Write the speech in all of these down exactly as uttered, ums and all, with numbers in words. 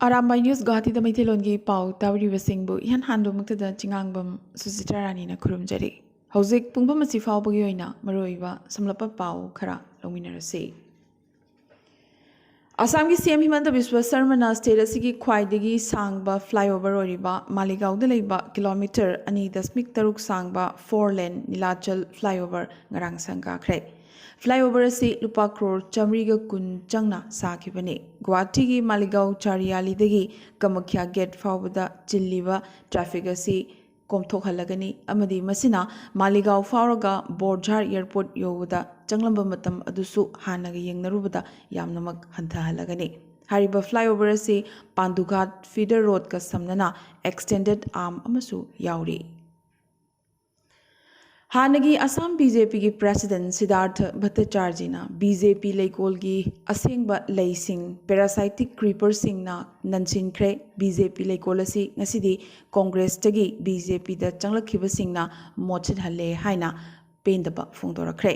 Arambai news ꯒꯨꯋꯥꯍꯥꯇꯤꯗ ꯃꯩꯇꯩꯂꯣꯟꯒꯤ ꯄꯥꯎ ꯇꯥꯕꯤꯔꯤꯕꯁꯤꯡꯕꯨ ꯏꯍꯥꯟ ꯍꯥꯟꯕꯃꯛꯇꯗ ꯆꯤꯉꯥꯡꯕꯝ ꯁꯨꯆꯤꯇ꯭ꯔꯥ ꯔꯥꯅꯤꯅ ꯈꯨꯔꯨꯝꯖꯔꯤ꯫ ꯍꯧꯖꯤꯛ ꯄꯨꯡꯐꯝ ꯑꯁꯤ ꯐꯥꯎꯕꯒꯤ ꯑꯣꯏꯅ ꯃꯔꯨꯑꯣꯏꯕ ꯁꯝꯂꯞꯄ ꯄꯥꯎ ꯈꯔ ꯂꯧꯃꯤꯟꯅꯔꯁꯤ꯫ ꯑꯁꯥꯝꯒꯤ ꯁꯤ ꯑꯦꯝ ꯍꯤꯃꯟꯇ ꯕꯤꯁ꯭ꯋ ꯁꯔꯃꯅ ꯁ꯭ꯇꯦꯠ ꯑꯁꯤꯒꯤ ꯈ꯭ꯋꯥꯏꯗꯒꯤ ꯁꯥꯡꯕ ꯐ꯭ꯂꯥꯏꯑꯣꯚꯔ ꯑꯣꯏꯔꯤꯕ ꯃꯥꯂꯤꯒꯥꯎꯗ ꯂꯩꯕ ꯀꯤꯂꯣꯃꯤꯇꯔ ꯑꯅꯤ ꯗꯁꯃꯤꯛ ꯇꯔꯨꯛ ꯁꯥꯡꯕ ꯐꯣꯔ ꯂꯦꯟ ꯅꯤꯂꯥꯆꯜ ꯐ꯭ꯂꯥꯏꯑꯣꯚꯔ ꯉꯔꯥꯡ ꯁꯪꯒꯥꯈ꯭ꯔꯦ꯫ ꯐ꯭ꯂꯥꯏꯑꯣꯚꯔ ꯑꯁꯤ ꯂꯨꯄꯥ ꯀ꯭ꯔꯣꯔ ꯆꯥꯃꯔꯤꯒ ꯀꯨꯟ ꯆꯪꯅ ꯁꯥꯈꯤꯕꯅꯤ꯫ ꯒꯨꯋꯥꯍꯥꯇꯤꯒꯤ ꯃꯥꯂꯤꯒꯥꯎ ꯆꯥꯔꯤꯌꯥꯂꯤꯗꯒꯤ ꯀꯃꯈ꯭ꯌꯥ ꯒꯦꯠ ꯐꯥꯎꯕꯗ ꯆꯤꯜꯂꯤꯕ ꯇ꯭ꯔꯥꯐꯤꯛ ꯑꯁꯤ ꯀꯣꯝꯊꯣꯛꯍꯜꯂꯒꯅꯤ ꯑꯃꯗꯤ ꯃꯁꯤꯅ ꯃꯥꯂꯤꯒꯥꯎ ꯐꯥꯎꯔꯒ ꯕꯣꯔꯖꯥꯔ ꯑꯦꯌꯔꯄꯣꯔꯠ ꯌꯧꯕꯗ ꯆꯪꯂꯝꯕ ꯃꯇꯝ ꯑꯗꯨꯁꯨ ꯍꯥꯟꯅꯒ ꯌꯦꯡꯅꯔꯨꯕꯗ ꯌꯥꯝꯅꯃꯛ ꯍꯟꯊꯍꯜꯂꯒꯅꯤ꯫ ꯍꯥꯏꯔꯤꯕ ꯐ꯭ꯂꯥꯏꯑꯣꯚꯔ ꯑꯁꯤ ꯄꯥꯟꯗꯨꯒꯥꯠ ꯐꯤꯗꯔ ꯔꯣꯗꯀ ꯁꯝꯅꯅ ꯑꯦꯛꯁꯇꯦꯟꯗꯦꯗ ꯑꯥꯔꯝ ꯑꯃꯁꯨ ꯌꯥꯎꯔꯤ꯫ ꯍꯥꯟꯅꯒꯤ ꯑꯁꯥꯝ ꯕꯤ ꯖꯦ ꯄꯤꯒꯤ ꯄ꯭ꯔꯦꯁꯤꯗꯦꯟꯠ ꯁꯤꯗꯥꯔꯊ ꯚꯠꯇꯆꯥꯔꯖꯤꯅ ꯕꯤ ꯖꯦ ꯄꯤ ꯂꯩꯀꯣꯜꯒꯤ ꯑꯁꯦꯡꯕ ꯂꯩꯁꯤꯡ ꯄꯦꯔꯥꯁꯥꯏꯇꯤꯛ ꯀ꯭ꯔꯤꯄꯔꯁꯤꯡꯅ ꯅꯟꯁꯤꯟꯈ꯭ꯔꯦ꯫ ꯕꯤ ꯖꯦ ꯄꯤ ꯂꯩꯀꯣꯜ ꯑꯁꯤ ꯉꯁꯤꯗꯤ ꯀꯣꯡꯒ꯭ꯔꯦꯁꯇꯒꯤ ꯕꯤ ꯖꯦ ꯄꯤꯗ ꯆꯪꯂꯛꯈꯤꯕꯁꯤꯡꯅ ꯃꯣꯠꯁꯤꯟꯍꯜꯂꯦ ꯍꯥꯏꯅ ꯄꯦꯟꯗꯕ ꯐꯣꯡꯗꯣꯔꯛꯈ꯭ꯔꯦ꯫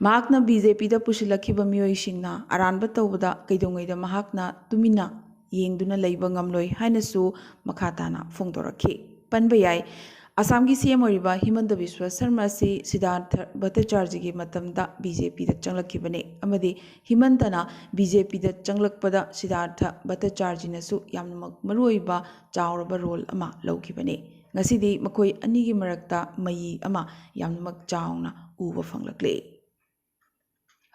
ꯃꯍꯥꯛꯅ ꯕꯤ ꯖꯦ ꯄꯤꯗ ꯄꯨꯁꯤꯜꯂꯛꯈꯤꯕ ꯃꯤꯑꯣꯏꯁꯤꯡꯅ ꯑꯔꯥꯟꯕ ꯇꯧꯕꯗ ꯀꯩꯗꯧꯉꯩꯗ ꯃꯍꯥꯛꯅ ꯇꯨꯃꯤꯟꯅ ꯌꯦꯡꯗꯨꯅ ꯂꯩꯕ ꯉꯝꯂꯣꯏ ꯍꯥꯏꯅꯁꯨ ꯃꯈꯥ ꯇꯥꯅ ꯐꯣꯡꯗꯣꯔꯛꯈꯤ꯫ ꯄꯟꯕ ꯌꯥꯏ, ꯑꯁꯥꯝꯒꯤ ꯁꯤ ꯑꯦꯝ ꯑꯣꯏꯔꯤꯕ ꯍꯤꯃꯟꯇ ꯕꯤꯁ꯭ꯋ ꯁꯔꯃ ꯑꯁꯤ ꯁꯤꯗꯥꯔꯊ ꯚꯠꯇꯆꯥꯔꯖꯤꯒꯤ ꯃꯇꯝꯗ ꯕꯤ ꯖꯦ ꯄꯤꯗ ꯆꯪꯂꯛꯈꯤꯕꯅꯤ ꯑꯃꯗꯤ ꯍꯤꯃꯟꯇꯅ ꯕꯤ ꯖꯦ ꯄꯤꯗ ꯆꯪꯂꯛꯄꯗ ꯁꯤꯗꯥꯔꯊ ꯚꯠꯇꯆꯥꯔꯖꯤꯅꯁꯨ ꯌꯥꯝꯅꯃꯛ ꯃꯔꯨꯑꯣꯏꯕ ꯆꯥꯎꯔꯕ ꯔꯣꯜ ꯑꯃ ꯂꯧꯈꯤꯕꯅꯤ꯫ ꯉꯁꯤꯗꯤ ꯃꯈꯣꯏ ꯑꯅꯤꯒꯤ ꯃꯔꯛꯇ ꯃꯌꯤ ꯑꯃ ꯌꯥꯝꯅꯃꯛ ꯆꯥꯎꯅ ꯎꯕ ꯐꯪꯂꯛꯂꯤ꯫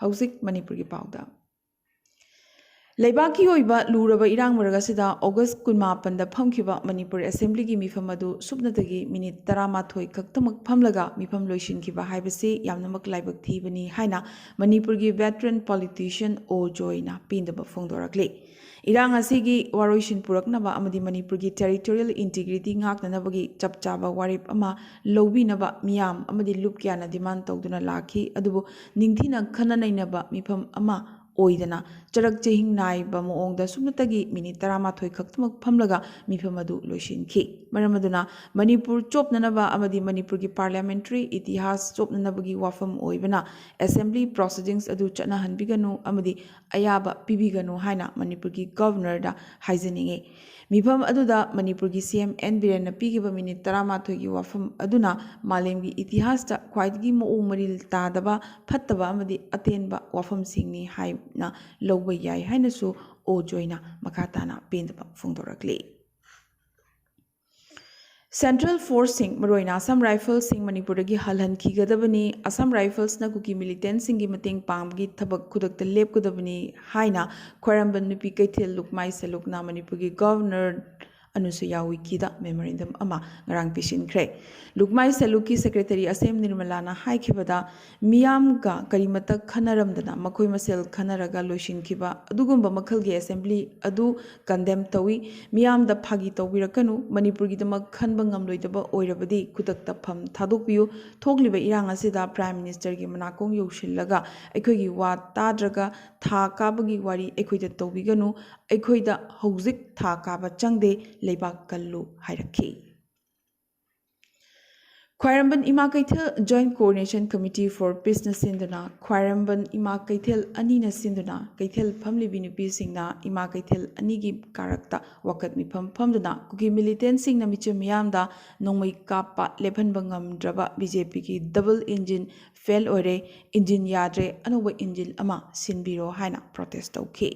ꯍꯧꯖꯤꯛ ꯃꯅꯤꯄꯨꯔꯒꯤ ꯄꯥꯎꯗ꯫ ꯂꯩꯕꯥꯛꯀꯤ ꯑꯣꯏꯕ ꯂꯨꯔꯕ ꯏꯔꯥꯡ ꯃꯔꯛ ꯑꯁꯤꯗ ꯑꯣꯒꯁ ꯀꯨꯟꯃꯥꯄꯟꯗ ꯐꯝꯈꯤꯕ ꯃꯅꯤꯄꯨꯔ ꯑꯦꯁꯦꯝꯕ꯭ꯂꯤꯒꯤ ꯃꯤꯐꯝ ꯑꯗꯨ ꯁꯨꯞꯅꯇꯒꯤ ꯃꯤꯅꯤꯠ ꯇꯔꯥꯃꯥꯊꯣꯏ ꯈꯛꯇꯃꯛ ꯐꯝꯂꯒ ꯃꯤꯐꯝ ꯂꯣꯏꯁꯤꯟꯈꯤꯕ ꯍꯥꯏꯕꯁꯤ ꯌꯥꯝꯅꯃꯛ ꯂꯥꯏꯕꯛ ꯊꯤꯕꯅꯤ ꯍꯥꯏꯅ ꯃꯅꯤꯄꯨꯔꯒꯤ veteran politician ꯑꯣ ꯖꯣꯏꯅ ꯄꯦꯟꯗꯕ ꯐꯣꯡꯗꯣꯔꯛꯂꯤ꯫ ꯏꯔꯥꯡ ꯑꯁꯤꯒꯤ ꯋꯥꯔꯣꯏꯁꯤꯟ ꯄꯨꯔꯛꯅꯕ ꯑꯃꯗꯤ ꯃꯅꯤꯄꯨꯔꯒꯤ territorial integrity ꯉꯥꯛꯅꯅꯕꯒꯤ ꯆꯞ ꯆꯥꯕ ꯋꯥꯔꯦꯞ ꯑꯃ ꯂꯧꯕꯤꯅꯕ ꯃꯤꯌꯥꯝ ꯑꯃꯗꯤ ꯂꯨꯞ ꯀꯌꯥꯅ demand ꯇꯧꯗꯨꯅ ꯂꯥꯛꯈꯤ, ꯑꯗꯨꯕꯨ ꯅꯤꯡꯊꯤꯅ ꯈꯟꯅ ꯅꯩꯅꯕ ꯃꯤꯐꯝ ꯑꯃ ꯑꯣꯏꯗꯅ ꯆꯔꯛ ꯆꯍꯤꯡ ꯅꯥꯏꯕ ꯃꯑꯣꯡꯗ ꯁꯨꯞꯅꯇꯒꯤ ꯃꯤꯅꯤꯠ ꯇꯔꯥꯃꯥꯊꯣꯏ ꯈꯛꯇꯃꯛ ꯐꯝꯂꯒ ꯃꯤꯐꯝ ꯑꯗꯨ ꯂꯣꯏꯁꯤꯟꯈꯤ꯫ ꯃꯔꯝ ꯑꯗꯨꯅ ꯃꯅꯤꯄꯨꯔ ꯆꯣꯞꯅꯅꯕ ꯑꯃꯗꯤ ꯃꯅꯤꯄꯨꯔꯒꯤ ꯄꯥꯔꯂꯤꯌꯥꯃꯦꯟꯇꯔꯤ ꯏꯇꯤꯍꯥꯁ ꯆꯣꯞꯅꯅꯕꯒꯤ ꯋꯥꯐꯝ ꯑꯣꯏꯕꯅ ꯑꯦꯁꯦꯝꯕ꯭ꯂꯤ ꯄ꯭ꯔꯣꯁꯤꯗꯤꯡꯁ ꯑꯗꯨ ꯆꯠꯅꯍꯟꯕꯤꯒꯅꯨ ꯑꯃꯗꯤ ꯑꯌꯥꯕ ꯄꯤꯕꯤꯒꯅꯨ ꯍꯥꯏꯅ ꯃꯅꯤꯄꯨꯔꯒꯤ ꯒꯚꯔꯅꯔꯗ ꯍꯥꯏꯖꯅꯤꯡꯏ꯫ ꯃꯤꯐꯝ ꯑꯗꯨꯗ ꯃꯅꯤꯄꯨꯔꯒꯤ ꯁꯤ ꯑꯦꯝ ꯑꯦꯟ ꯕꯤꯔꯦꯟꯅ ꯄꯤꯈꯤꯕ ꯃꯤꯅꯤꯠ ꯇꯔꯥꯃꯥꯊꯣꯏꯒꯤ ꯋꯥꯐꯝ ꯑꯗꯨꯅ ꯃꯥꯂꯦꯝꯒꯤ ꯏꯇꯤꯍꯥꯁꯇ ꯈ꯭ꯋꯥꯏꯗꯒꯤ ꯃꯑꯣꯡ ꯃꯔꯤꯜ ꯇꯥꯗꯕ, ꯐꯠꯇꯕ ꯑꯃꯗꯤ ꯑꯇꯦꯟꯕ ꯋꯥꯐꯝꯁꯤꯡꯅꯤ ꯍꯥꯏꯅ ꯂꯧꯕ ꯌꯥꯏ ꯍꯥꯏꯅꯁꯨ ꯑꯣ ꯖꯣꯏꯅ ꯃꯈꯥ ꯇꯥꯅ ꯄꯦꯟꯗꯕ ꯐꯣꯡꯗꯣꯔꯛꯂꯤ꯫ ꯁꯦꯟꯇ꯭ꯔꯦꯜ ꯐꯣꯔꯁꯁꯤꯡ, ꯃꯔꯨꯑꯣꯏꯅ ꯑꯁꯥꯝ ꯔꯥꯏꯐꯜꯁꯤꯡ ꯃꯅꯤꯄꯨꯔꯗꯒꯤ ꯍꯜꯍꯟꯈꯤꯒꯗꯕꯅꯤ, ꯑꯁꯥꯝ ꯔꯥꯏꯐꯜꯁꯅ ꯀꯨꯀꯤ ꯃꯤꯂꯤꯇꯦꯟꯁꯤꯡꯒꯤ ꯃꯇꯦꯡ ꯄꯥꯡꯕꯒꯤ ꯊꯕꯛ ꯈꯨꯗꯛꯇ ꯂꯦꯞꯀꯗꯕꯅꯤ ꯍꯥꯏꯅ ꯈ꯭ꯋꯥꯏꯔꯝꯕꯟ ꯅꯨꯄꯤ ꯀꯩꯊꯦꯜ ꯂꯨꯛꯃꯥꯏ ꯁꯦꯂꯨꯛꯅ ꯃꯅꯤꯄꯨꯔꯒꯤ ꯒꯚꯔꯅꯔ ꯑꯅꯨꯁꯨꯌꯥ ꯎꯏꯀꯤꯗ ꯃꯦꯃꯣꯔꯦꯟꯗꯝ ꯑꯃ ꯉꯔꯥꯡ ꯄꯤꯁꯤꯟꯈ꯭ꯔꯦ꯫ ꯂꯨꯛꯃꯥꯏ ꯁꯦꯂꯨꯛꯀꯤ ꯁꯦꯀ꯭ꯔꯦꯇꯔꯤ ꯑꯁꯦꯝ ꯅꯤꯔꯃꯂꯥꯅ ꯍꯥꯏꯈꯤꯕꯗ, ꯃꯤꯌꯥꯝꯒ ꯀꯔꯤꯃꯠꯇ ꯈꯟꯅꯔꯝꯗꯅ ꯃꯈꯣꯏ ꯃꯁꯦꯜ ꯈꯟꯅꯔꯒ ꯂꯣꯏꯁꯤꯟꯈꯤꯕ ꯑꯗꯨꯒꯨꯝꯕ ꯃꯈꯜꯒꯤ ꯑꯦꯁꯦꯝꯕ꯭ꯂꯤ ꯑꯗꯨ ꯀꯟꯗꯦꯝ ꯇꯧꯏ꯫ ꯃꯤꯌꯥꯝꯗ ꯐꯥꯒꯤ ꯇꯧꯕꯤꯔꯛꯀꯅꯨ꯫ ꯃꯅꯤꯄꯨꯔꯒꯤꯗꯃꯛ ꯈꯟꯕ ꯉꯝꯂꯣꯏꯗꯕ ꯑꯣꯏꯔꯕꯗꯤ ꯈꯨꯗꯛꯇ ꯐꯝ ꯊꯥꯗꯣꯛꯄꯤꯌꯨ꯫ ꯊꯣꯛꯂꯤꯕ ꯏꯔꯥꯡ ꯑꯁꯤꯗ ꯄ꯭ꯔꯥꯏꯝ ꯃꯤꯅꯤꯁꯇꯔꯒꯤ ꯃꯅꯥꯀꯣꯡ ꯌꯧꯁꯤꯜꯂꯒ ꯑꯩꯈꯣꯏꯒꯤ ꯋꯥ ꯇꯥꯗ꯭ꯔꯒ ꯊꯥ ꯀꯥꯕꯒꯤ ꯋꯥꯔꯤ ꯑꯩꯈꯣꯏꯗ ꯇꯧꯕꯤꯒꯅꯨ꯫ ꯑꯩꯈꯣꯏꯗ ꯍꯧꯖꯤꯛ ꯊꯥ ꯀꯥꯕ ꯆꯪꯗꯦ꯫ ꯂꯩꯕꯥꯛ ꯀꯜꯂꯨ ꯍꯥꯏꯔꯛꯈꯤ꯫ ꯈ꯭ꯋꯥꯏꯔꯝꯕꯟ ꯏꯃꯥ ꯀꯩꯊꯦꯜ Joint Coordination Committee for Peaceꯅ ꯁꯤꯟꯗꯨꯅ ꯈ꯭ꯋꯥꯏꯔꯝꯕꯟ ꯏꯃꯥ ꯀꯩꯊꯦꯜ ꯑꯅꯤꯅ ꯁꯤꯟꯗꯨꯅ ꯀꯩꯊꯦꯜ ꯐꯝꯂꯤꯕꯤ ꯅꯨꯄꯤꯁꯤꯡꯅ ꯏꯃꯥ ꯀꯩꯊꯦꯜ ꯑꯅꯤꯒꯤ ꯀꯥꯔꯛꯇ ꯋꯥꯀꯠ ꯃꯤꯐꯝ ꯐꯝꯗꯨꯅ ꯀꯨꯀꯤ ꯃꯤꯂꯤꯇꯦꯟꯁꯤꯡꯅ ꯃꯤꯆꯝ ꯃꯤꯌꯥꯝꯗ ꯅꯣꯡꯃꯩ ꯀꯥꯞꯄ ꯂꯦꯞꯍꯟꯕ ꯉꯝꯗ꯭ꯔꯕ ꯕꯤ ꯖꯦ ꯄꯤꯒꯤ double engine fail ꯑꯣꯏꯔꯦ, ꯏꯟꯖꯤꯟ ꯌꯥꯗ꯭ꯔꯦ, ꯑꯅꯧꯕ ꯏꯟꯖꯤꯟ ꯑꯃ ꯁꯤꯟꯕꯤꯔꯣ ꯍꯥꯏꯅ ꯄ꯭ꯔꯣꯇꯦꯁ ꯇꯧꯈꯤ꯫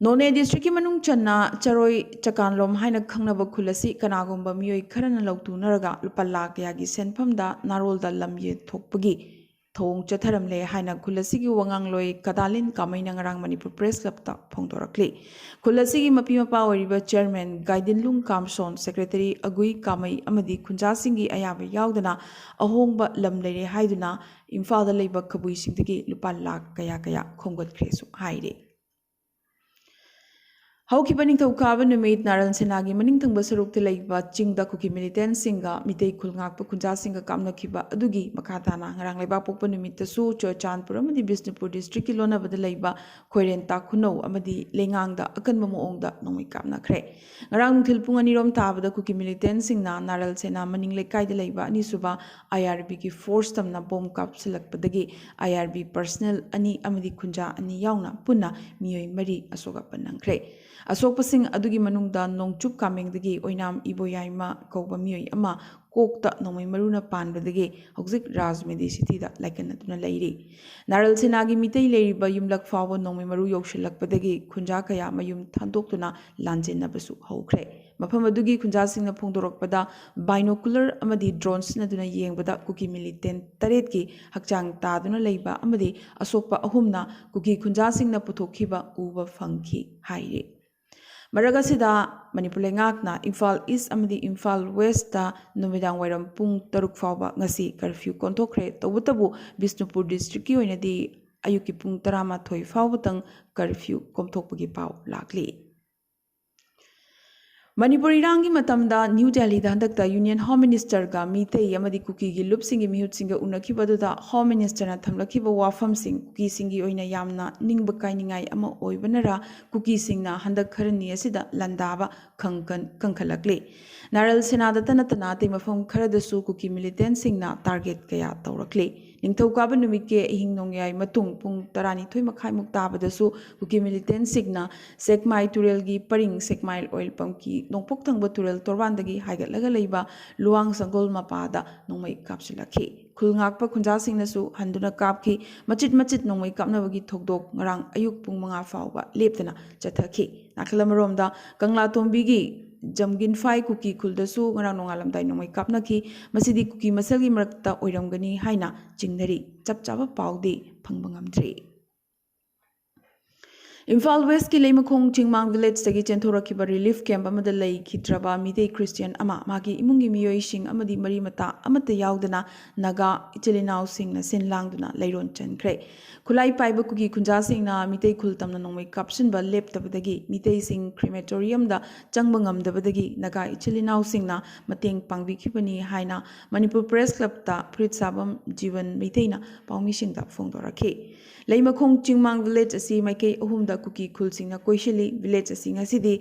ꯅꯣꯅꯦ ꯗꯤꯁꯇ꯭ꯔꯤꯛꯀꯤ ꯃꯅꯨꯡ ꯆꯟꯅ ꯆꯔꯣꯏ ꯆꯀꯥꯟꯂꯣꯝ ꯍꯥꯏꯅ ꯈꯪꯅꯕ ꯈꯨꯜ ꯑꯁꯤ ꯀꯅꯥꯒꯨꯝꯕ ꯃꯤꯑꯣꯏ ꯈꯔꯅ ꯂꯧꯇꯨꯅꯔꯒ ꯂꯨꯄꯥ ꯂꯥꯈ ꯀꯌꯥꯒꯤ ꯁꯦꯟꯐꯝꯗ ꯅꯥꯔꯣꯜꯗ ꯂꯝ ꯌꯦꯟꯊꯣꯛꯄꯒꯤ ꯊꯧꯑꯣꯡ ꯆꯠꯊꯔꯝꯂꯦ ꯍꯥꯏꯅ ꯈꯨꯜ ꯑꯁꯤꯒꯤ ꯋꯥꯉꯥꯡꯂꯣꯏ ꯀꯗꯥꯂꯤꯟ ꯀꯥꯃꯩꯅ ꯉꯔꯥꯡ ꯃꯅꯤꯄꯨꯔ ꯄ꯭ꯔꯦꯁ ꯀ꯭ꯂꯕꯇ ꯐꯣꯡꯗꯣꯔꯛꯂꯤ꯫ ꯈꯨꯜ ꯑꯁꯤꯒꯤ ꯃꯄꯤ ꯃꯄꯥ ꯑꯣꯏꯔꯤꯕ ꯆꯤꯌꯔꯃꯦꯟ ꯒꯥꯏꯗꯤꯟꯂꯨꯡ ꯀꯥꯝꯁꯣꯟ, ꯁꯦꯀ꯭ꯔꯦꯇꯔꯤ ꯑꯒꯨꯏ ꯀꯥꯃꯩ ꯑꯃꯗꯤ ꯈꯨꯟꯖꯥꯁꯤꯡꯒꯤ ꯑꯌꯥꯕ ꯌꯥꯎꯗꯅ ꯑꯍꯣꯡꯕ ꯂꯝ ꯂꯩꯔꯦ ꯍꯥꯏꯗꯨꯅ ꯏꯝꯐꯥꯜꯗ ꯂꯩꯕ ꯀꯕꯨꯏꯁꯤꯡꯗꯒꯤ ꯂꯨꯄꯥ ꯂꯥꯈ ꯀꯌꯥ ꯀꯌꯥ ꯈꯣꯝꯒꯠꯈ꯭ꯔꯦꯁꯨ ꯍꯥꯏꯔꯤ꯫ ꯍꯧꯈꯤꯕ ꯅꯤꯡꯊꯧꯀꯥꯕ ꯅꯨꯃꯤꯠ ꯅꯥꯔꯜ ꯁꯦꯅꯥꯒꯤ ꯃꯅꯤꯡ ꯊꯪꯕ ꯁꯔꯨꯛꯇ ꯂꯩꯕ ꯆꯤꯡꯗ ꯀꯨꯀꯤ ꯃꯤꯂꯤꯇꯦꯟꯁꯤꯡꯒ ꯃꯤꯇꯩ ꯈꯨꯜ ꯉꯥꯛꯄ ꯈꯨꯟꯖꯥꯁꯤꯡꯒ ꯀꯥꯞꯅꯈꯤꯕ ꯑꯗꯨꯒꯤ ꯃꯈꯥ ꯇꯥꯅ ꯉꯔꯥꯡ ꯂꯩꯕꯥꯛꯄꯣꯛꯄ ꯅꯨꯃꯤꯠꯇꯁꯨ ꯆꯨꯔꯆꯥꯟꯄꯨꯔ ꯑꯃꯗꯤ ꯕꯤꯁꯅꯨꯄꯨꯔ ꯗꯤꯁꯇ꯭ꯔꯤꯛꯀꯤ ꯂꯣꯟꯅꯕꯗ ꯂꯩꯕ ꯈꯣꯏꯔꯦꯟ ꯇꯥꯈꯨꯅꯧ ꯑꯃꯗꯤ ꯂꯩꯉꯥꯡꯗ ꯑꯀꯟꯕ ꯃꯑꯣꯡꯗ ꯅꯣꯡꯃꯩ ꯀꯥꯞꯅꯈ꯭ꯔꯦ꯫ ꯉꯔꯥꯡ ꯅꯨꯡꯊꯤꯜ ꯄꯨꯡ ꯑꯅꯤꯔꯣꯝ ꯇꯥꯕꯗ ꯀꯨꯀꯤ ꯃꯤꯂꯤꯇꯦꯟꯁꯤꯡꯅ ꯅꯥꯔꯜ ꯁꯦꯅꯥ ꯃꯅꯤꯡ ꯂꯩꯀꯥꯏꯗ ꯂꯩꯕ ꯑꯅꯤꯁꯨꯕ ꯑꯥꯏ ꯑꯥꯔ ꯕꯤꯒꯤ ꯐꯣꯔꯁ ꯇꯝꯅ ꯕꯣꯝ ꯀꯥꯞꯁꯤꯜꯂꯛꯄꯗꯒꯤ ꯑꯥꯏ ꯑꯥꯔ ꯕꯤ ꯄꯔꯁꯅꯦꯜ ꯑꯅꯤ ꯑꯃꯗꯤ ꯈꯨꯟꯖꯥ ꯑꯅꯤ ꯌꯥꯎꯅ ꯄꯨꯟꯅ ꯃꯤꯑꯣꯏ ꯃꯔꯤ ꯑꯁꯣꯛ ꯑꯄꯟ ꯅꯪꯈ꯭ꯔꯦ꯫ ꯑꯁꯣꯛꯄꯁꯤꯡ ꯑꯗꯨꯒꯤ ꯃꯅꯨꯡꯗ ꯅꯣꯡꯆꯨꯞ ꯀꯥꯃꯦꯡꯗꯒꯤ ꯑꯣꯏꯅꯥꯝ ꯏꯕꯣꯌꯥꯏꯃ ꯀꯧꯕ ꯃꯤꯑꯣꯏ ꯑꯃ ꯀꯣꯛꯇ ꯅꯣꯡꯃꯩ ꯃꯔꯨꯅ ꯄꯥꯟꯕꯗꯒꯤ ꯍꯧꯖꯤꯛ ꯔꯥꯖꯃꯦꯗꯤ ꯁꯤꯇꯤꯗ ꯂꯥꯏꯀꯠꯅꯗꯨꯅ ꯂꯩꯔꯤ꯫ ꯅꯥꯔꯜ ꯁꯦꯅꯥꯒꯤ ꯃꯤꯇꯩ ꯂꯩꯔꯤꯕ ꯌꯨꯝꯂꯛ ꯐꯥꯎꯕ ꯅꯣꯡꯃꯩ ꯃꯔꯨ ꯌꯧꯁꯤꯜꯂꯛꯄꯗꯒꯤ ꯈꯨꯟꯖꯥ ꯀꯌꯥ ꯃꯌꯨꯝ ꯊꯥꯗꯣꯛꯇꯨꯅ ꯂꯥꯟꯖꯦꯟꯅꯕꯁꯨ ꯍꯧꯈ꯭ꯔꯦ꯫ ꯃꯐꯝ ꯑꯗꯨꯒꯤ ꯈꯨꯟꯖꯥꯁꯤꯡꯅ ꯐꯣꯡꯗꯣꯔꯛꯄꯗ, ꯕꯥꯏꯅꯣꯀꯨꯂꯔ ꯑꯃꯗꯤ ꯗ꯭ꯔꯣꯟ ꯁꯤꯖꯤꯟꯅꯗꯨꯅ ꯌꯦꯡꯕꯗ ꯀꯨꯀꯤ ꯃꯤꯂꯤꯇꯦꯟ ꯇꯔꯦꯠꯀꯤ ꯍꯛꯆꯥꯡ ꯇꯥꯗꯨꯅ ꯂꯩꯕ ꯑꯃꯗꯤ ꯑꯁꯣꯛꯄ ꯑꯍꯨꯝꯅ ꯀꯨꯀꯤ ꯈꯨꯟꯖꯥꯁꯤꯡꯅ ꯄꯨꯊꯣꯛꯈꯤꯕ ꯎꯕ ꯐꯪꯈꯤ ꯍꯥꯏꯔꯤ꯫ ꯃꯔꯛ ꯑꯁꯤꯗ, ꯃꯅꯤꯄꯨꯔ ꯂꯩꯉꯥꯛꯅ ꯏꯝꯐꯥꯜ ꯏꯁ ꯑꯃꯗꯤ ꯏꯝꯐꯥꯜ ꯋꯦꯁꯇ ꯅꯨꯃꯤꯗꯥꯡ ꯋꯥꯏꯔꯝ ꯄꯨꯡ ꯇꯔꯨꯛ ꯐꯥꯎꯕ ꯉꯁꯤ ꯀꯔꯐ꯭ꯌꯨ ꯀꯣꯝꯊꯣꯛꯈ꯭ꯔꯦ꯫ ꯇꯧꯕꯇꯕꯨ, ꯕꯤꯁꯅꯨꯄꯨꯔ ꯗꯤꯁꯇ꯭ꯔꯤꯛꯀꯤ ꯑꯣꯏꯅꯗꯤ ꯑꯌꯨꯛꯀꯤ ꯄꯨꯡ ꯇꯔꯥꯃꯥꯊꯣꯏ ꯐꯥꯎꯕꯇꯪ ꯀꯔꯐ꯭ꯌꯨ ꯀꯣꯝꯊꯣꯛꯄꯒꯤ ꯄꯥꯎ ꯂꯥꯛꯂꯤ꯫ ꯃꯅꯤꯄꯨꯔ ꯏꯔꯥꯡꯒꯤ ꯃꯇꯝꯗ ꯅ꯭ꯌꯨ ꯗꯦꯜꯂꯤꯗ ꯍꯟꯗꯛꯇ ꯌꯨꯅꯤꯌꯟ ꯍꯣꯝ ꯃꯤꯅꯤꯁꯇꯔꯒ ꯃꯤꯇꯩ ꯑꯃꯗꯤ ꯀꯨꯀꯤꯒꯤ ꯂꯨꯞꯁꯤꯡꯒꯤ ꯃꯤꯍꯨꯠꯁꯤꯡꯒ ꯎꯅꯈꯤꯕ ꯑꯗꯨꯗ ꯍꯣꯝ ꯃꯤꯅꯤꯁꯇꯔꯅ ꯊꯝꯂꯛꯈꯤꯕ ꯋꯥꯐꯝꯁꯤꯡ ꯀꯨꯀꯤꯁꯤꯡꯒꯤ ꯑꯣꯏꯅ ꯌꯥꯝꯅ ꯅꯤꯡꯕ ꯀꯥꯏꯅꯤꯡꯉꯥꯏ ꯑꯃ ꯑꯣꯏꯕꯅꯔꯥ, ꯀꯨꯀꯤꯁꯤꯡꯅ ꯍꯟꯗꯛ ꯈꯔꯅꯤ ꯑꯁꯤꯗ ꯂꯥꯟꯗꯥꯕ ꯈꯪꯀꯟ-, ꯀꯟꯈꯠꯂꯛꯂꯤ꯫ ꯅꯥꯔꯜ ꯁꯦꯅꯥꯗꯇ ꯅꯠꯇꯅ ꯑꯇꯩ ꯃꯐꯝ ꯈꯔꯗꯁꯨ ꯀꯨꯀꯤ ꯃꯤꯂꯤꯇꯦꯟꯁꯤꯡꯅ ꯇꯥꯔꯒꯦꯠ ꯀꯌꯥ ꯇꯧꯔꯛꯂꯤ꯫ ꯅꯤꯡꯊꯧꯀꯥꯕ ꯅꯨꯃꯤꯠꯀꯤ ꯑꯍꯤꯡ ꯅꯣꯡꯌꯥꯏ ꯃꯇꯨꯡ ꯄꯨꯡ ꯇꯔꯥꯅꯤꯊꯣꯏ ꯃꯈꯥꯏꯃꯨꯛ ꯇꯥꯕꯗꯁꯨ ꯀꯨꯀꯤ ꯃꯤꯂꯤꯇꯦꯟꯁꯤꯡꯅ ꯁꯦꯛꯃꯥꯏ ꯇꯨꯔꯦꯜꯒꯤ ꯄꯔꯤꯡ ꯁꯦꯛꯃꯥꯏ ꯑꯣꯏꯜ ꯄꯝꯀꯤ ꯅꯣꯡꯄꯣꯛ ꯊꯪꯕ ꯇꯨꯔꯦꯜ ꯇꯣꯔꯕꯥꯟꯗꯒꯤ ꯍꯥꯏꯒꯠꯂꯒ ꯂꯩꯕ ꯂꯨꯋꯥꯡ ꯁꯪꯒꯣꯜ ꯃꯄꯥꯗ ꯅꯣꯡꯃꯩ ꯀꯥꯞꯁꯤꯜꯂꯛꯈꯤ꯫ ꯈꯨꯜ ꯉꯥꯛꯄ ꯈꯨꯟꯖꯥꯁꯤꯡꯅꯁꯨ ꯍꯟꯗꯨꯅ ꯀꯥꯞꯈꯤ꯫ ꯃꯆꯤꯠ ꯃꯆꯤꯠ ꯅꯣꯡꯃꯩ ꯀꯥꯞꯅꯕꯒꯤ ꯊꯧꯗꯣꯛ ꯉꯔꯥꯡ ꯑꯌꯨꯛ ꯄꯨꯡ ꯃꯉꯥ ꯐꯥꯎꯕ ꯂꯦꯞꯇꯅ ꯆꯠꯊꯈꯤ꯫ ꯅꯥꯀꯜ ꯑꯃꯔꯣꯝꯗ, ꯀꯪꯂꯥꯇꯣꯝꯕꯤꯒꯤ ꯖꯝꯒꯤꯟꯐꯥꯏ ꯀꯨꯀꯤ ꯈꯨꯜꯗꯁꯨ ꯉꯔꯥꯡ ꯅꯣꯡꯉꯥꯜꯂꯝꯗꯥꯏ ꯅꯣꯡꯃꯩ ꯀꯥꯞꯅꯈꯤ꯫ ꯃꯁꯤꯗꯤ ꯀꯨꯀꯤ ꯃꯁꯦꯜꯒꯤ ꯃꯔꯛꯇ ꯑꯣꯏꯔꯝꯒꯅꯤ ꯍꯥꯏꯅ ꯆꯤꯡꯅꯔꯤ꯫ ꯆꯞ ꯆꯥꯕ ꯄꯥꯎꯗꯤ ꯐꯪꯕ ꯉꯝꯗ꯭ꯔꯤ꯫ ꯏꯝꯐꯥꯜ ꯋꯦꯁꯀꯤ ꯂꯩꯃꯈꯣꯡ ꯆꯤꯡꯃꯥꯡ ꯚꯤꯂꯦꯖꯇꯒꯤ ꯆꯦꯟꯊꯣꯔꯛꯈꯤꯕ ꯔꯤꯂꯤꯐ ꯀꯦꯝꯞ ꯑꯃꯗ ꯂꯩꯈꯤꯗ꯭ꯔꯕ ꯃꯤꯇꯩ ꯈ꯭ꯔꯤꯁꯇꯤꯌꯥꯟ ꯑꯃ, ꯃꯍꯥꯛꯀꯤ ꯏꯃꯨꯡꯒꯤ ꯃꯤꯑꯣꯏꯁꯤꯡ ꯑꯃꯗꯤ ꯃꯔꯤ ꯃꯇꯥ ꯑꯃꯠꯇ ꯌꯥꯎꯗꯅ ꯅꯥꯒꯥ ꯏꯆꯤꯜ ꯏꯅꯥꯎꯁꯤꯡꯅ ꯁꯤꯟ ꯂꯥꯡꯗꯨꯅ ꯂꯩꯔꯣꯟ ꯆꯟꯈ꯭ꯔꯦ꯫ ꯈꯨꯠꯂꯥꯏ ꯄꯥꯏꯕ ꯀꯨꯀꯤ ꯈꯨꯟꯖꯥꯁꯤꯡꯅ ꯃꯤꯇꯩ ꯈꯨꯜ ꯇꯝꯅ ꯅꯣꯡꯃꯩ ꯀꯥꯞꯁꯤꯟꯕ ꯂꯦꯞꯇꯕꯗꯒꯤ ꯃꯤꯇꯩꯁꯤꯡ ꯀ꯭ꯔꯤꯃꯦꯇꯣꯔꯤꯌꯝꯗ ꯆꯪꯕ ꯉꯝꯗꯕꯗꯒꯤ ꯅꯥꯒꯥ ꯏꯆꯤꯜ ꯏꯅꯥꯎꯁꯤꯡꯅ ꯃꯇꯦꯡ ꯄꯥꯡꯕꯤꯈꯤꯕꯅꯤ ꯍꯥꯏꯅ ꯃꯅꯤꯄꯨꯔ ꯄ꯭ꯔꯦꯁ ꯀ꯭ꯂꯕꯇ ꯐꯨꯔꯤꯠ ꯁꯥꯐꯝ ꯖꯤꯕꯟ ꯃꯩꯇꯩꯅ ꯄꯥꯎꯃꯤꯁꯤꯡꯗ ꯐꯣꯡꯗꯣꯔꯛꯈꯤ꯫ ꯂꯩꯃꯈꯣꯡ ꯆꯤꯡꯃꯥꯡ ꯚꯤꯂꯦꯖ ꯑꯁꯤ ꯃꯥꯏꯀꯩ ꯑꯍꯨꯝꯗ ꯀꯨꯀꯤ ꯈꯨꯜꯁꯤꯡꯅ ꯀꯣꯏꯁꯤꯜꯂꯤ꯫ ꯚꯤꯂꯦꯖ ꯑꯁꯤ ꯉꯁꯤꯗꯤ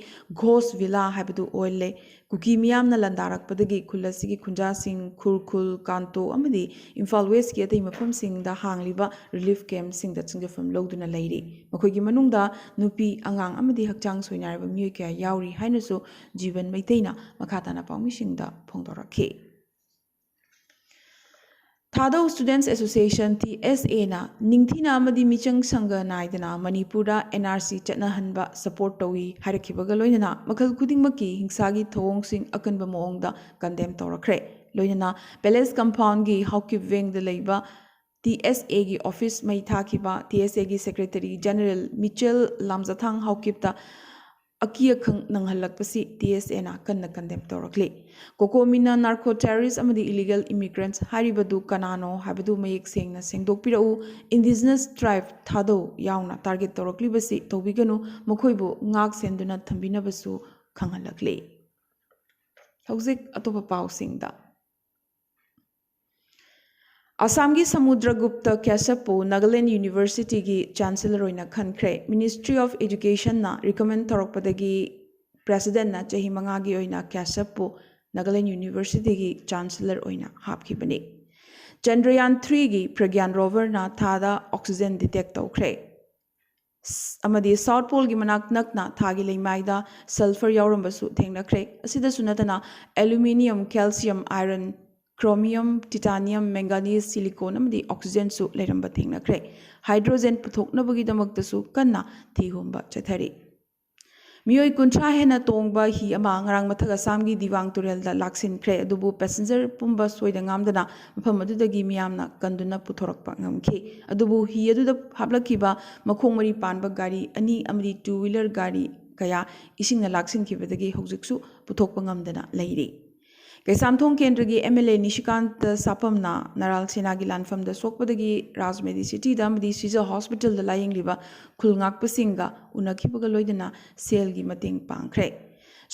ꯘꯣꯁ ꯚꯤꯂꯥ ꯍꯥꯏꯕꯗꯨ ꯑꯣꯏꯂꯦ꯫ ꯀꯨꯀꯤ ꯃꯤꯌꯥꯝꯅ ꯂꯥꯟꯗꯥꯔꯛꯄꯗꯒꯤ ꯈꯨꯜ ꯑꯁꯤꯒꯤ ꯈꯨꯟꯖꯥꯁꯤꯡ ꯈꯨꯔꯈꯨꯜ, ꯀꯥꯟꯇꯣ ꯑꯃꯗꯤ ꯏꯝꯐꯥꯜ ꯋꯦꯁꯀꯤ ꯑꯇꯩ ꯃꯐꯝꯁꯤꯡꯗ ꯍꯥꯡꯂꯤꯕ ꯔꯤꯂꯤꯐ ꯀꯦꯝꯞꯁꯤꯡꯗ ꯆꯪꯖꯐꯝ ꯂꯧꯗꯨꯅ ꯂꯩꯔꯤ꯫ ꯃꯈꯣꯏꯒꯤ ꯃꯅꯨꯡꯗ ꯅꯨꯄꯤ, ꯑꯉꯥꯡ ꯑꯃꯗꯤ ꯍꯛꯆꯥꯡ ꯁꯣꯏꯅꯥꯏꯔꯕ ꯃꯤꯑꯣꯏ ꯀꯌꯥ ꯌꯥꯎꯔꯤ ꯍꯥꯏꯅꯁꯨ ꯖꯤꯕꯟ ꯃꯩꯇꯩꯅ ꯃꯈꯥ ꯇꯥꯅ ꯄꯥꯎꯃꯤꯁꯤꯡꯗ ꯐꯣꯡꯗꯣꯔꯛꯈꯤ꯫ ꯊꯥꯗꯧ Students Association, ꯇꯤ ꯑꯦꯁ ꯑꯦꯅ ꯅꯤꯡꯊꯤꯅ ꯑꯃꯗꯤ ꯃꯤꯆꯪ ꯁꯪꯒ ꯅꯥꯏꯗꯅ ꯃꯅꯤꯄꯨꯔꯗ ꯑꯦꯟ ꯑꯥꯔ ꯁꯤ ꯆꯠꯅꯍꯟꯕ ꯁꯄꯣꯔꯠ ꯇꯧꯏ ꯍꯥꯏꯔꯛꯈꯤꯕꯒ ꯂꯣꯏꯅꯅ ꯃꯈꯜ ꯈꯨꯗꯤꯡꯃꯛꯀꯤ ꯍꯤꯡꯁꯥꯒꯤ ꯊꯧꯑꯣꯡꯁꯤꯡ ꯑꯀꯟꯕ ꯃꯑꯣꯡꯗ ꯀꯟꯗꯦꯝ ꯇꯧꯔꯛꯈ꯭ꯔꯦ꯫ ꯂꯣꯏꯅꯅ ꯄꯦꯂꯦꯁ ꯀꯝꯄꯥꯎꯟꯒꯤ ꯍꯥꯎꯀꯤꯞ ꯋꯤꯡꯗ ꯂꯩꯕ ꯇꯤ ꯑꯦꯁ ꯑꯦꯒꯤ ꯑꯣꯐꯤꯁ ꯃꯩ ꯊꯥꯈꯤꯕ ꯇꯤ ꯑꯦꯁ ꯑꯦꯒꯤ ꯁꯦꯀ꯭ꯔꯦꯇꯔꯤ ꯖꯦꯅꯔꯦꯜ ꯃꯤꯆꯦꯜ ꯂꯥꯝꯖꯊꯥꯡ ꯍꯥꯎꯀꯤꯞꯇ ꯑꯀꯤ ꯑꯈꯪ ꯅꯪꯍꯜꯂꯛꯄꯁꯤ ꯇꯤ ꯑꯦꯁ ꯑꯦꯅ ꯀꯟꯅ ꯀꯟꯗꯦꯝ ꯇꯧꯔꯛꯂꯤ꯫ ꯀꯣꯀꯣꯃꯤꯅ ꯅꯥꯔꯀꯣ ꯇꯦꯔꯣꯔꯤꯁ ꯑꯃꯗꯤ ꯏꯂꯤꯒꯦꯜ ꯏꯃꯤꯒ꯭ꯔꯦꯟꯠꯁ ꯍꯥꯏꯔꯤꯕꯗꯨ ꯀꯅꯥꯅꯣ ꯍꯥꯏꯕꯗꯨ ꯃꯌꯦꯛ ꯁꯦꯡꯅ ꯁꯦꯡꯗꯣꯛꯄꯤꯔꯛꯎ, ꯏꯟꯗꯤꯖꯤꯅꯁ ꯇ꯭ꯔꯥꯏꯕ ꯊꯥꯗꯧ ꯌꯥꯎꯅ ꯇꯥꯔꯒꯦꯠ ꯇꯧꯔꯛꯂꯤꯕꯁꯤ ꯇꯧꯕꯤꯒꯅꯨ, ꯃꯈꯣꯏꯕꯨ ꯉꯥꯛ ꯁꯦꯟꯗꯨꯅ ꯊꯝꯕꯤꯅꯕꯁꯨ ꯈꯪꯍꯜꯂꯛꯂꯤ꯫ ꯍꯧꯖꯤꯛ ꯑꯇꯣꯞꯄ ꯄꯥꯎꯁꯤꯡꯗ꯫ ꯑꯁꯥꯝꯒꯤ ꯁꯃꯨꯗ꯭ꯔꯒꯨꯞꯇ ꯀꯦꯁꯞꯄꯨ ꯅꯥꯒꯥꯂꯦꯟ ꯌꯨꯅꯤꯚꯔꯁꯤꯇꯤꯒꯤ ꯆꯥꯟꯁꯦꯂꯔ ꯑꯣꯏꯅ ꯈꯟꯈ꯭ꯔꯦ꯫ ꯃꯤꯅꯤꯁꯇ꯭ꯔꯤ ꯑꯣꯐ ꯏꯗꯨꯀꯦꯁꯟꯅ ꯔꯤꯀꯃꯦꯟ ꯇꯧꯔꯛꯄꯗꯒꯤ ꯄ꯭ꯔꯦꯁꯤꯗꯦꯟꯠꯅ ꯆꯍꯤ ꯃꯉꯥꯒꯤ ꯑꯣꯏꯅ ꯀꯦꯁꯞꯄꯨ ꯅꯥꯒꯥꯂꯦꯟ ꯌꯨꯅꯤꯚꯔꯁꯤꯇꯤꯒꯤ ꯆꯥꯟꯁꯦꯂꯔ ꯑꯣꯏꯅ ꯍꯥꯞꯈꯤꯕꯅꯤ꯫ ꯆꯟꯗ꯭ꯔꯌꯥꯟ ꯊ꯭ꯔꯤꯒꯤ ꯄ꯭ꯔꯒ꯭ꯌꯥꯟ ꯔꯣꯚꯔꯅ ꯊꯥꯗ ꯑꯣꯛꯁꯤꯖꯦꯟ ꯗꯤꯇꯦꯛ ꯇꯧꯈ꯭ꯔꯦ꯫ ꯑꯃꯗꯤ ꯁꯥꯎꯠ ꯄꯣꯜꯒꯤ ꯃꯅꯥꯛ ꯅꯛꯅ ꯊꯥꯒꯤ ꯂꯩꯃꯥꯏꯗ ꯁꯜꯐꯔ ꯌꯥꯎꯔꯝꯕꯁꯨ ꯊꯦꯡꯅꯈ꯭ꯔꯦ꯫ ꯑꯁꯤꯗꯁꯨ ꯅꯠꯇꯅ aluminium, calcium, iron, chromium, ꯇꯤꯇꯥꯅꯤꯌꯝ, ꯃꯦꯡꯒꯥꯅꯤꯁ, silicon ꯑꯃꯗꯤ ꯑꯣꯛꯁꯤꯖꯦꯟꯁꯨ ꯂꯩꯔꯝꯕ ꯊꯦꯡꯅꯈ꯭ꯔꯦ꯫ ꯍꯥꯏꯗ꯭ꯔꯣꯖꯦꯟ ꯄꯨꯊꯣꯛꯅꯕꯒꯤꯗꯃꯛꯇꯁꯨ ꯀꯟꯅ ꯊꯤꯍꯨꯝꯕ ꯆꯠꯊꯔꯤ꯫ ꯃꯤꯑꯣꯏ ꯀꯨꯟꯊ꯭ꯔꯥ ꯍꯦꯟꯅ ꯇꯣꯡꯕ ꯍꯤ ꯑꯃ ꯉꯔꯥꯡ ꯃꯊꯛ ꯑꯁꯥꯝꯒꯤ ꯗꯤꯕꯥꯡ ꯇꯨꯔꯦꯜꯗ ꯂꯥꯛꯁꯤꯟꯈ꯭ꯔꯦ꯫ ꯑꯗꯨꯕꯨ ꯄꯦꯁꯦꯟꯖꯔ ꯄꯨꯝꯕ ꯁꯣꯏꯗ ꯉꯥꯝꯗꯅ ꯃꯐꯝ ꯑꯗꯨꯗꯒꯤ ꯃꯤꯌꯥꯝꯅ ꯀꯟꯗꯨꯅ ꯄꯨꯊꯣꯔꯛꯄ ꯉꯝꯈꯤ꯫ ꯑꯗꯨꯕꯨ ꯍꯤ ꯑꯗꯨꯗ ꯍꯥꯞꯂꯛꯈꯤꯕ ꯃꯈꯣꯡ ꯃꯔꯤ ꯄꯥꯟꯕ ꯒꯥꯔꯤ ꯑꯅꯤ ꯑꯃꯗꯤ two wheeler ꯒꯥꯔꯤ ꯀꯌꯥ ꯏꯁꯤꯡꯅ ꯂꯥꯛꯁꯤꯟꯈꯤꯕꯗꯒꯤ ꯍꯧꯖꯤꯛꯁꯨ ꯄꯨꯊꯣꯛꯄ ꯉꯝꯗꯅ ꯂꯩꯔꯤ꯫ ꯀꯩꯁꯥꯝꯊꯣꯡ ꯀꯦꯟꯗ꯭ꯔꯒꯤ MLA ꯅꯤꯁꯤꯀꯥꯟꯇ ꯁꯥꯄꯝꯅ ꯅꯔꯥꯜ ꯁꯦꯅꯥꯒꯤ ꯂꯥꯟꯐꯝꯗ ꯁꯣꯛꯄꯗꯒꯤ ꯔꯥꯖ ꯃꯦꯗꯤ ꯁꯤꯇꯤꯗ ꯑꯃꯗꯤ ꯁꯤꯖ ꯍꯣꯁꯄꯤꯇꯥꯜꯗ ꯂꯥꯌꯦꯡꯂꯤꯕ ꯈꯨꯜ ꯉꯥꯛꯄꯁꯤꯡꯒ ꯎꯅꯈꯤꯕꯒ ꯂꯣꯏꯅꯅ ꯁꯦꯜꯒꯤ ꯃꯇꯦꯡ ꯄꯥꯡꯈ꯭ꯔꯦ꯫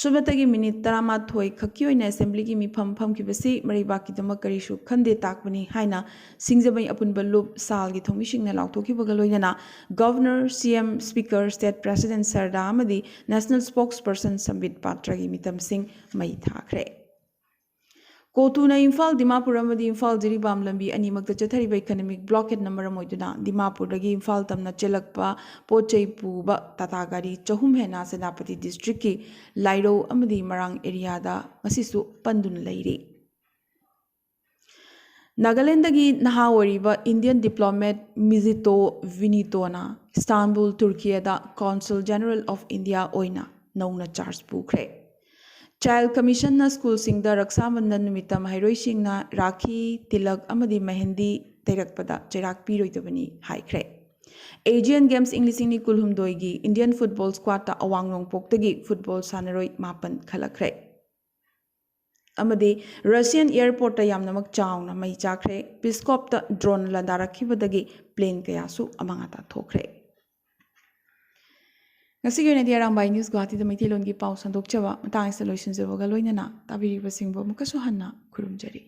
ꯁꯨꯞꯅꯇꯒꯤ ꯃꯤꯅꯤꯠ ꯇꯔꯥꯃꯥꯊꯣꯏ ꯈꯛꯀꯤ ꯑꯣꯏꯅ ꯑꯦꯁꯦꯝꯕ꯭ꯂꯤꯒꯤ ꯃꯤꯐꯝ ꯐꯝꯈꯤꯕꯁꯤ ꯃꯔꯩꯕꯥꯛꯀꯤꯗꯃꯛ ꯀꯔꯤꯁꯨ ꯈꯟꯗꯦ ꯇꯥꯛꯄꯅꯤ ꯍꯥꯏꯅ ꯁꯤꯡꯖꯃꯩ ꯑꯄꯨꯟꯕ ꯂꯨꯞ ꯁꯥꯜꯒꯤ ꯊꯧꯃꯤꯁꯤꯡꯅ ꯂꯥꯎꯊꯣꯛꯈꯤꯕꯒ ꯂꯣꯏꯅꯅ Governor, CM, Speaker, State President ꯁꯔꯗꯥ ꯑꯃꯗꯤ National Spokesperson ꯁꯝꯕꯤꯠ ꯄꯥꯇ꯭ꯔꯒꯤ ꯃꯤꯇꯝꯁꯤꯡ ꯃꯩ ꯊꯥꯈ꯭ꯔꯦ꯫ ꯀꯣꯇꯨꯅ ꯏꯝꯐꯥꯜ ꯗꯤꯃꯥꯄꯨꯔ ꯑꯃꯗꯤ ꯏꯝꯐꯥꯜ ꯖꯤꯔꯤꯕꯥꯝ ꯂꯝꯕꯤ ꯑꯅꯤꯃꯛꯇ ꯆꯠꯊꯔꯤꯕ economic blockade ꯅ ꯃꯔꯝ ꯑꯣꯏꯗꯨꯅ ꯗꯤꯃꯥꯄꯨꯔꯗꯒꯤ ꯏꯝꯐꯥꯜ ꯇꯝꯅ ꯆꯦꯜꯂꯛꯄ ꯄꯣꯠ ꯆꯩ ꯄꯨꯕ ꯇꯥꯇꯥ ꯒꯥꯔꯤ ꯆꯍꯨꯝ ꯍꯦꯟꯅ ꯁꯦꯅꯥꯄꯇꯤ ꯗꯤꯁꯇ꯭ꯔꯤꯛꯀꯤ ꯂꯥꯏꯔꯧ ꯑꯃꯗꯤ ꯃꯔꯥꯡ ꯑꯦꯔꯤꯌꯥꯗ ꯉꯁꯤꯁꯨ ꯄꯟꯗꯨꯅ ꯂꯩꯔꯤ꯫ ꯅꯥꯒꯥꯂꯦꯟꯗꯒꯤ ꯅꯍꯥ ꯑꯣꯏꯔꯤꯕ Indian diplomat ꯃꯤꯖꯤꯇꯣ ꯚꯤꯅꯤꯇꯣꯅ ꯏꯁꯇꯥꯟꯕꯨꯜ, ꯇꯨꯔꯀꯤꯌꯥꯗ Consul General of India ꯑꯣꯏꯅ ꯅꯧꯅ ꯆꯥꯔꯖ ꯄꯨꯈ꯭ꯔꯦ꯫ ꯆꯥꯏꯜ ꯀꯃꯤꯁꯟꯅ ꯁ꯭ꯀꯨꯜꯁꯤꯡꯗ ꯔꯛꯁꯥꯕꯟꯙꯟ ꯅꯨꯃꯤꯠꯇ ꯃꯍꯩꯔꯣꯏꯁꯤꯡꯅ ꯔꯥꯈꯤ, ꯇꯤꯂꯛ ꯑꯃꯗꯤ ꯃꯦꯍꯦꯟꯗꯤ ꯇꯩꯔꯛꯄꯗ ꯆꯩꯔꯥꯛ ꯄꯤꯔꯣꯏꯗꯕꯅꯤ ꯍꯥꯏꯈ꯭ꯔꯦ꯫ Asian Games ꯏꯪ ꯂꯤꯁꯤꯡ ꯑꯅꯤ ꯀꯨꯟꯍꯨꯝꯗꯣꯏꯒꯤ Indian football squad ꯇ ꯑꯋꯥꯡ ꯅꯣꯡꯄꯣꯛꯇꯒꯤ football ꯁꯥꯟꯅꯔꯣꯏ ꯃꯥꯄꯟ ꯈꯜꯂꯛꯈ꯭ꯔꯦ꯫ ꯑꯃꯗꯤ Russian airport ꯇ ꯌꯥꯝꯅꯃꯛ ꯆꯥꯎꯅ ꯃꯩ ꯆꯥꯈ꯭ꯔꯦ꯫ ꯄꯤꯁꯀꯣꯞꯇ drone ꯂꯥꯟꯗꯥꯔꯛꯈꯤꯕꯗꯒꯤ plane ꯀꯌꯥꯁꯨ ꯑꯃꯥꯡ ꯑꯇꯥ ꯊꯣꯛꯈ꯭ꯔꯦ꯫ ꯉꯁꯤꯒꯤ ꯑꯣꯏꯅꯗꯤ ꯑꯔꯥꯝꯕꯥꯏ ꯅ꯭ꯌꯨꯁ ꯒꯨꯋꯥꯍꯥꯇꯤꯗ ꯃꯩꯇꯩꯂꯣꯟꯒꯤ ꯄꯥꯎ ꯁꯟꯗꯣꯛꯆꯕ ꯃꯇꯥꯡ ꯑꯁꯤꯗ ꯂꯣꯏꯁꯤꯟꯖꯕꯒ ꯂꯣꯏꯅꯅ ꯇꯥꯕꯤꯔꯤꯕꯁꯤꯡꯕꯨ ꯑꯃꯨꯛꯀꯁꯨ ꯍꯟꯅ ꯈꯨꯔꯨꯝꯖꯔꯤ꯫